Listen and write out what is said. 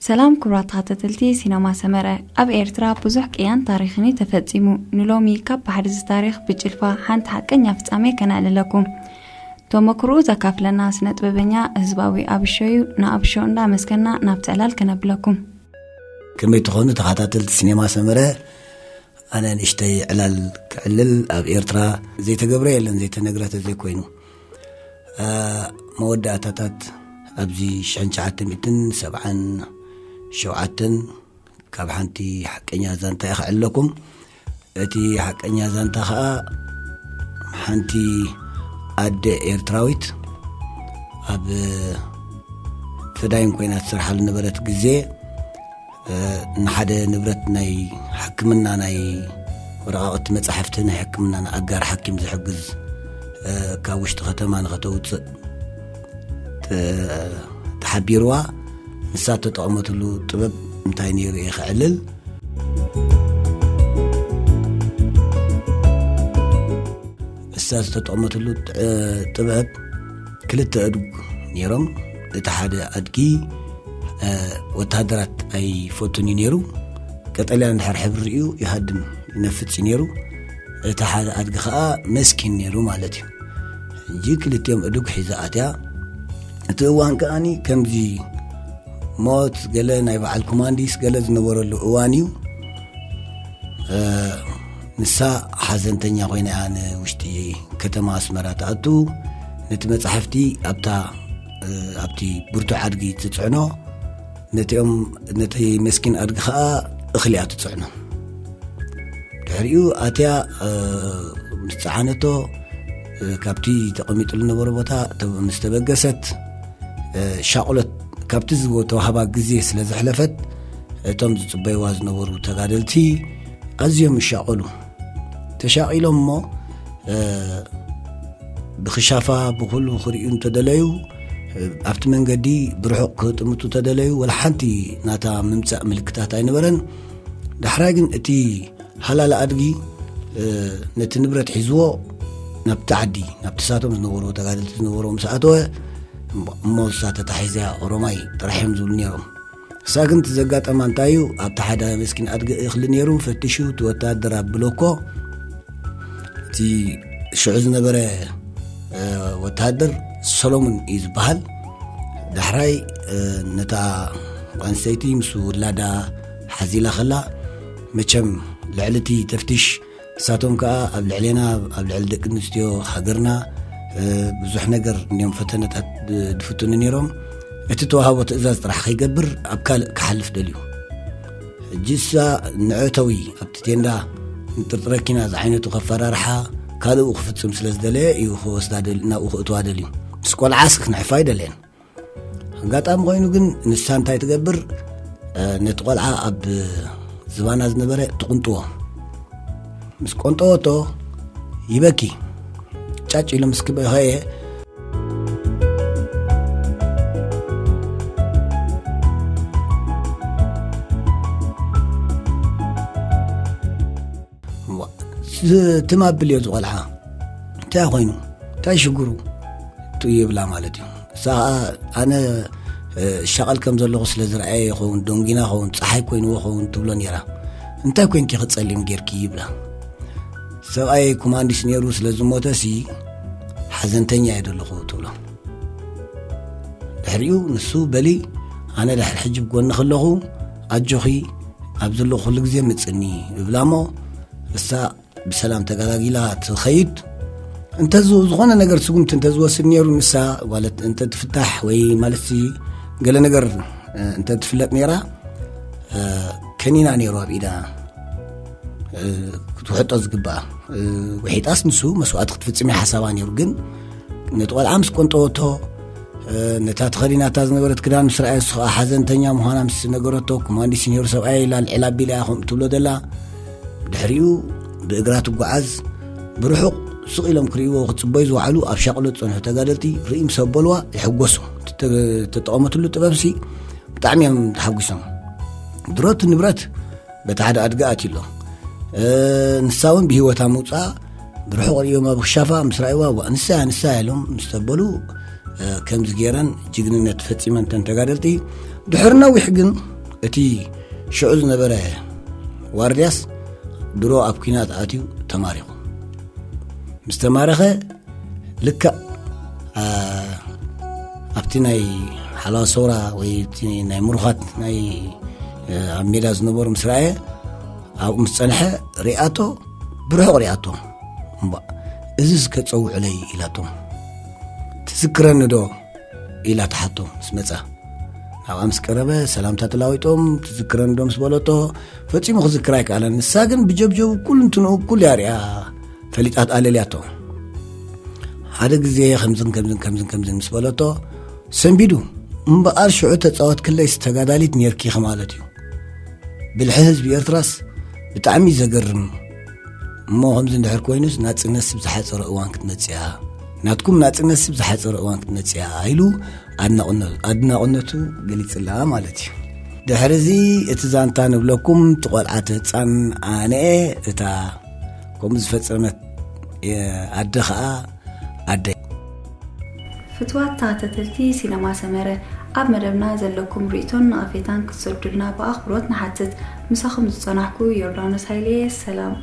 ሰላም ክቡራት ተኸታተልቲ ሲነማ ሰመረ። ኣብ ኤርትራ ብዙሕ ቅያን ታሪኽን እዩ ተፈጺሙ። ንሎሚ ካብ ባሕሪ እዚ ታሪኽ ብጭልፋ ሓንቲ ሓቀኛ ፍጻሜ ከነዕልለኩም። ተመክሮኡ ዘካፍለና ስነ ጥበበኛ ህዝባዊ ኣብሾ እዩ። ንኣብሾ እንዳመስገና ናብቲ ዕላል ከነብለኩም። ከመይ ትኾኑ ተኸታተልቲ ሲኔማ ሰመረ? ኣነ ንእሽተይ ዕላል ክዕልል። ኣብ ኤርትራ ዘይተገብረ የለን፣ ዘይተነግረ ተዘይኮይኑ። እ፣ መወዳእታታት ኣብዚ ሽሕን ትሽዓተ ሚእትን ሰብዓን ሸውዓተን ካብ ሓንቲ ሓቀኛ ዛንታ እየ ክዕልለኩም። እቲ ሓቀኛ ዛንታ ኸኣ ሓንቲ ኣደ ኤርትራዊት ኣብ ፈዳይን ኮይና ትሰርሓሉ ነበረት ግዜ፣ እ፣ ንሓደ ንብረት ናይ ሕክምና፣ ናይ ወረቓቕቲ መጻሕፍቲ ናይ ሕክምና ንኣጋር ሓኪም ዝሕግዝ፣ እ፣ ካብ ውሽጢ ከተማ ንኸተውጽእ ተ-፣ ተሓቢርዋ። ንሳ እተጠቐመትሉ ጥበብ እንታይ ነይሩ እየ ክዕልል። እሳ ዝተጠቐመትሉ ጥ-፣ ጥበብ፣ ክልተ ኣእዱግ ነይሮም። እቲ ሓደ ኣድጊ፣ እ፣ ወተሃደራት ኣይፈቱን እዩ ነይሩ። ቀጠልያ እንድሕር ሕብሪ ርእዩ ይሃድም፣ ይነፍጽ እዩ ነይሩ። እቲ ሓደ ኣድጊ ኸኣ መስኪን ነይሩ ማለት እዩ። ሕጂ ክልቲኦም ኣእዱግ ሒዛ ኣትያ። እቲ እዋን ከኣኒ ከምዚ ሞት ገለ ናይ በዓል ኮማንዲስ ገለ ዝነበረሉ እዋን እዩ። እ፣ ንሳ ሓዘንተኛ ኮይና እያ ንውሽጢ ከተማ ኣስመራ ትኣቱ። ነቲ መጻሕፍቲ ኣብታ፣ እ፣ ኣብቲ ብርቱዕ ኣድጊ ትጽዕኖ። ነቲኦም፣ ነቲ መስኪን ኣድጊ ኸኣ እኽሊ እያ ትጽዕኖ። ድሕሪኡ ኣትያ፣ እ፣ ምስ ጸዓነቶ፣ እ፣ ካብቲ ተቐሚጥሉ ዝነበረ ቦታ ተ-፣ ምስ ተበገሰት፣ እ፣ ሻቕሎት ካብቲ ዝወ-፣ ተዋህባ ግዜ ስለ ዘሕለፈት፣ እቶም ዝጽበይዋ ዝነበሩ ተጋደልቲ ኣዝዮም ይሻቐሉ። ተሻቒሎም እሞ፣ እ፣ ብኽሻፋ ብኹሉ ክርእዩ እንተደለዩ፣ እ፣ ኣብቲ መንገዲ ብርሑቕ ክጥምቱ ተደለዩ፣ ወላ ሓንቲ ናታ ምምጻእ ምልክታት ኣይነበረን። ዳሕራይ ግን እቲ ሃላላ ኣድጊ፣ እ፣ ነቲ ንብረት ሒዝዎ ናብቲ ዓዲ፣ ናብቲ ሳቶም ዝነበርዎ ተጋደልቲ ዝነበርዎ ምስ ኣተወ፣ እሞ እሳ ተታሒዛ ኦሮማይ ጥራሕ እዮም ዝብሉ ነይሮም። እሳ ግን እቲ ዘጋጠማ እንታይ እዩ? ኣብቲ ሓደ መስኪን ኣድጊ እኽሊ ነይሩ፣ ፈቲሹ እቲ ወታደር ኣብለኮ። እቲ ሽዑ ዝነበረ፣ እ፣ ወተሃደር ሰሎሙን እዩ ዝበሃል። ዳሕራይ፣ እ፣ ነታ ጓል ኣንስተይቲ ምስ ውላዳ ሓዚላ ከላ፣ መቸም ልዕሊ እቲ ተፍትሽ፣ ንሳቶም ከኣ ኣብ ልዕሌና፣ ኣብ ልዕሊ ደቂ ኣንስትዮ ሃገርና፣ እ፣ ብዙሕ ነገር እንዲዮም ፈተነታት ድ-፣ ድፍትኑ ነይሮም። እቲ ተዋህቦ ትእዛዝ ጥራሕ ከይገብር ኣብ ካልእ ክሓልፍ ደልዩ። ሕጂ እሳ ንዕተዊ ኣብቲ ቴንዳ ንጥርጥረኪና ዝዓይነቱ ከፈራርሓ ካልኡ ክፍጽም ስለ ዝደለየ እዩ ክወስዳ ደል-፣ ናብኡ ክእትዋ ደልዩ። ምስ ቆልዓስ ክነሕፋ ኣይደለየን። ኣጋጣሚ ኮይኑ ግን ንሳ እንታይ ትገብር? እ፣ ነቲ ቆልዓ ኣብ ዝባና ዝነበረ ትቕንጥዎ። ምስ ቆንጠወቶ ይበኪ። ጫጭ ኢሉ ምስ ክበኸየ፣ ዋ፣ ዝ-፣ ትም ኣብል እዮ ዝቖልዓ። እንታይ ኮይኑ? እንታይ ሽግሩ? ቱ ይብላ ማለት እዩ። እሳ ኸኣ፣ ኣነ፣ እ፣ ሻቐል ከም ዘለኹ ስለ ዝረኣየ ይኸውን፣ ደንጊና ይኸውን፣ ጸሓይ ኮይንዎ ይኸውን ትብሎ ነይራ። እንታይ ኮይንኪ ኸ ጸሊም ጌርኪ? ይብላ። ሰብኣይ ኮማንዲስ ነይሩ ስለ ዝሞተሲ፣ ሓዘንተኛ እየ ዘለኹ ትብሎ። ድሕሪኡ ንሱ፣ በሊ፣ ኣነ ድሕሪ ሕጂ ብጎንኺ ኣለኹ፣ ኣጆኺ፣ ኣብ ዘለኹ ኩሉ ግዜ ምጽኒ፣ ይብላ እሞ፣ እሳ ብሰላም ተገላጊላ ትኸይድ። እንተ ዝ-፣ ዝኾነ ነገር ስጉምቲ እንተ ዝወስድ ነይሩ፣ ንሳ ማለት እንተ ትፍታሕ ወይ ማለትሲ ገለ ነገር፣ እ፣ እንተ ትፍለጥ ነይራ፣ እ፣ ከኒና ነይሩ ኣብ ኢዳ፣ እ፣ ክትውሕጦ ዝግባኣ። እ፣ ውሒጣስ ንሱ መስዋእቲ ክትፍጽም እያ ሓሳባ ነይሩ። ግን ነቲ ቆልዓ ምስ ቆንጠወቶ፣ እ፣ ነታ ተኸዲናታ ዝነበረት ክዳን ምስ ረኣየ፣ እሱ ኸኣ ሓዘንተኛ ምዃና ምስ ነገረቶ፣ ኮማንዲስ ነይሩ ሰብኣይ ኢላ ልዕል ኣቢላ እያ ከምኡ ትብሎ ዘላ። ድሕሪኡ ብእግራ ትጓዓዝ። ብርሑቕ ስቕ ኢሎም ክርእይዎ ክጽበዩ ዝወዓሉ ኣብ ሻቕሎት ዝጸንሑ ተጋደልቲ ርእይ ምስ ኣበልዋ ይሕጎሱ። እቲ ተ-፣ እተጠቐመትሉ ጥበብሲ ብጣዕሚ እዮም ተሓጒሶም። ድሮ እቲ ንብረት በቲ ሓደ ኣድጊ ኣትዩ ኣሎ። እ፣ ንሳ እውን ብህይወታ ምውፅኣ ብርሑቕ ርእዮም ኣብ ክሻፋ ምስ ረኣይዋ፣ "ዋ፣ ንሳ እያ፣ ንሳ እያ" ኢሎም ምስ ተበሉ፣ እ፣ ከምዚ ገይረን ጅግንነት ፈጺመን እተን ተጋደልቲ። ድሕሪ ነዊሕ ግን እቲ ሽዑ ዝነበረ ዋርድያስ ድሮ ኣብ ኲናት ኣትዩ ተማሪኹ። ምስ ተማረኸ ልክዕ ኣብቲ ናይ ሓለዋ ሰውራ ወይ እቲ ናይ ምሩኻት ናይ ኣብ ሜዳ ዝነበሩ ምስ ረኣየ ኣብኡ ምስ ጸንሐ ሪኣቶ ብርሑቕ ሪኣቶ። እምባ እዚ እስከ ጸውዕለይ ኢላቶም። ትዝክረኒ ዶ ኢላ ትሓቶ ምስ መጻ ናብኣ ምስ ቀረበ ሰላምታ ተላዊጦም። ትዝክረኒ ዶ ምስ በለቶ ፈጺሙ ክዝክር ኣይከኣለን። ንሳ ግን ብጀብጀቡ ኩሉ እንትንኡ ኩሉ እያ ሪኣ ፈሊጣት ኣለልያቶ። ሓደ ግዜ ከምዝን ከምዝን ከምዝን ከምዝን ምስ በለቶ ሰንቢዱ። እምበኣር ሽዑ ተጻወትክለይስ ተጋዳሊት ኔርኪ ማለት እዩ። ብልሒ ህዝቢ ኤርትራስ ብጣዕሚ ዘገርም። እሞ ከምዚ እንድሕር ኮይኑስ ናጽነት ስብ ዝሓጸረ እዋን ክትመጽያ ናትኩም ናጽነት ስብ ዝሓጸረ እዋን ክትመጽያ ኢሉ ኣድናቕነ- ኣድናቕነቱ ገሊጽላ ማለት እዩ። ድሕሪ እዚ እቲ ዛንታ ንብለኩም ትቖልዓት ህፃን ኣነኤ እታ ከምኡ ዝፈጸመት ኣደ ኸኣ ኣደ ፍትዋት ተኸታተልቲ ሲነማ ሰመረ፣ ኣብ መደብና ዘለኩም ርእቶን ነቐፌታን ክትሰዱልና ብኣኽብሮት ንሓትት። ምሳኹም ዝጸናሕኩ ዮርዳኖስ ሃይሌ። ሰላም።